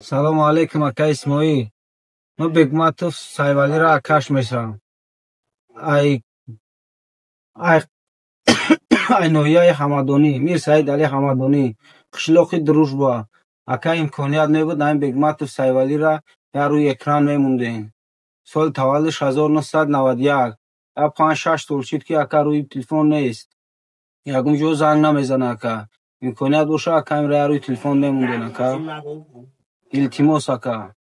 Салому алейкум, ака Исмоил. Ман Бегматов Сайвалиро акаш мешавам. Ай ай ай ноҳияи Ҳамадонӣ, Мир Саид Али Ҳамадонӣ, қишлоқи Дружба. Ака, имконият мебуд, ҳамин Бегматов Сайвалиро як рӯи экран мемондем. Соли таваллудш 1991. Як 5-6 сол шид, ки ака рӯи телефон нест. Ягон ҷо занг намезана, ака. Имконият боша, ака, инро як рӯи телефон мемондем, ака. Илтимос, ака.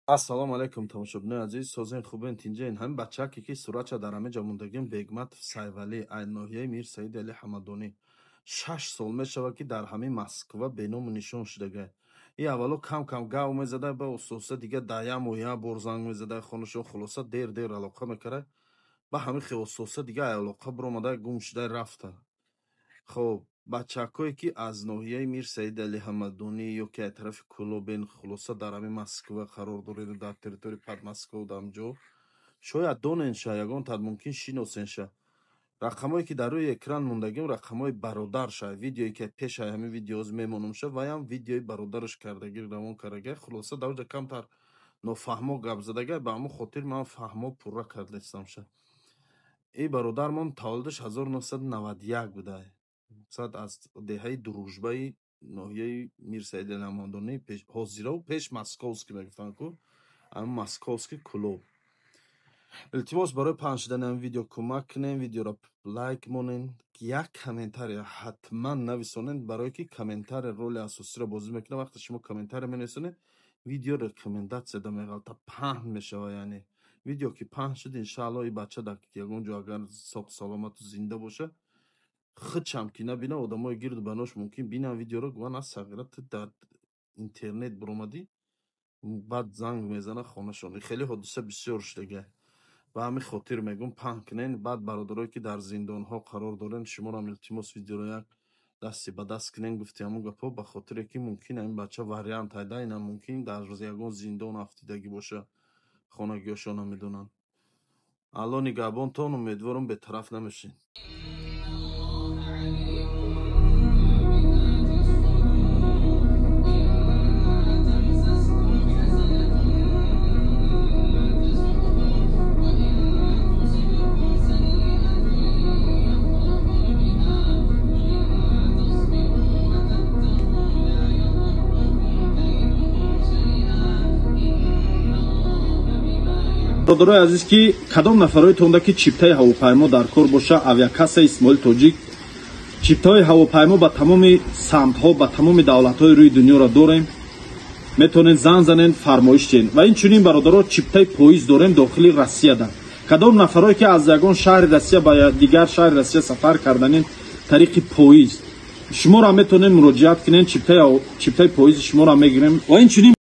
Ассалому алайкум, тамошобинои азиз, созен, хубен, тинҷен. Ҳамин бачаке, ки суратша дар ҳамин ҷо мондагим, Бегматов Сайвалӣ, ай ноҳияи Мир Саиди Али Ҳамадонӣ. 6 сол мешавад, ки дар ҳамин Москва беному нишон шудага. И аввало кам кам гав мезада, ба оста дига дар як моҳ як бор занг мезада хонашон. Хулоса, дер дер алоқа мекарда, ба ҳамин хел оста дига алоқа биромада, гум шуда рафта. Хоб, бачакое, ки аз ноҳияи Мир Саид Али Ҳамадонӣ ё ки аз тарафи Кӯлобен, хулоса, дар ҳамин Москва қарор дореду дар территорияи Подмосковье дар ҷо, шояд доненша, ягон тад мумкин шиносенша. Рақамое, ки дар рӯи экран мондагим, рақамҳои бародарша. Видеое, ки пешаи ҳамин видеоз мемонумша, ваям видеои бародараш кардагӣ, равон кардага. Хулоса, дар оҷа камтар нофаҳмо гап задага, ба ҳамон хотир ман фаҳмо пурра кардастамша. И бародармон таваллудаш 1991 буда, сад аз деҳаи Дружбаи ноҳияи Мирсаиди Ҳамадонӣ, ҳозираву пеш Московский мегуфтанд ку, ҳамин Московский, Кӯлоб. Илтимос, барои паҳн шудани ҳамин видео кӯмак кунем, видеоро лайк монен, як комментария ҳатман нависонед, барое ки комментария роли асосиро бозӣ мекунад. Вақте шумо комментария менависонед, видео рекомендатсияда меғалта, паҳн мешавад. Яъне видео ки паҳн шуд, иншаалло, и бача дар ягон ҷо агар соғ саломату зинда бошад, худшам ки набина, одамои гирду банош мумкин бинан видеоро, гӯянд: «Аз сағира, ту дар интернет биромадӣ». Баъд занг мезана хонашон. Хеле ҳодиса бисёр шудага, ба ҳамин хотир мегӯм, паҳн кунен. Баъд бародарое, ки дар зиндонҳо қарор дорен, шуморам илтимос, видеоро як дасти ба даст кунен. Гуфти ҳамун гапҳо ба хотире, ки мумкин ҳамин бача вариант ҳайда, инам мумкин дар ягон зиндон афтидагӣ боша, хонагиҳошо намедонанд. Алло нигаҳбонтон, умедворам, бетараф намешед. Бародарои азиз, ки кадом нафароитонда ки чиптаи ҳавопаймо дар кор боша, авиакассаи Исмоил Тоҷик чиптаҳои ҳавопаймо ба тамоми самтҳо, ба тамоми давлатҳои рӯи дунёро дорем. Метавонед занг занед, фармоиш диҳед. Ва инчунин, бародаро, чиптаи поезд дорем дохили Россияда. Кадом нафарое, ки аз ягон шаҳри Россия ба дигар шаҳри Россия сафар карданин тариқи поезд, шуморо метавонед муроҷиат кунед, чиптаи поезди шуморо мегирем. Ва инчунин